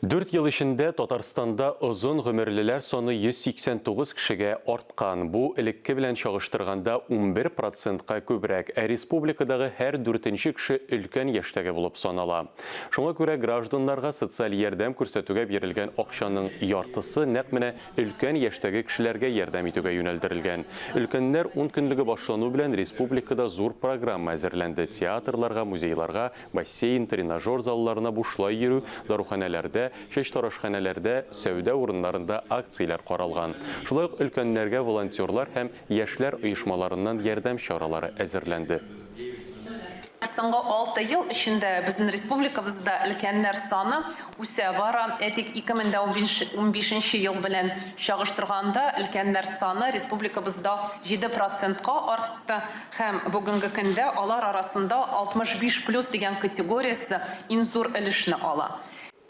Дүрт ел эчендә Татарстанда озын гомерлеләр саны 189 кешегә арткан. Бу, элекке белән чагыштырганда, 11 процентка күбрәк. Ә республикадагы һәр дүртенче кеше өлкән яшьтәге булып санала. Шуңа күрә гражданнарга социаль ярдәм күрсәтүгә бирелгән акчаның яртысы нәкъ менә өлкән яшьтәге кешеләргә ярдәм итүгә юнәлдерелгән. Өлкәннәр ункөнлеге башлану белән республикада зур программа әзерләнде, театрларга, музейларга, Бассейн, тренажер залларына бушлай йөрү, даруханәләрдә, чәчтарашханәләрдә, сәүдә урыннарында акцияләр каралган. Шулай ук өлкәннәргә волонтерлар һәм яшьләр оешмаларыннан ярдәм чаралары әзерләнде. Соңгы алты ел эчендә безнең республикабызда өлкәннәр саны үсә бара. Әйтик, 2015 нче ел белән чагыштырганда, өлкәннәр саны республикабызда 7 процентка артты. Һәм бүгенге көндә алар арасында 65 плюс дигән категориясе иң зур өлешне ала.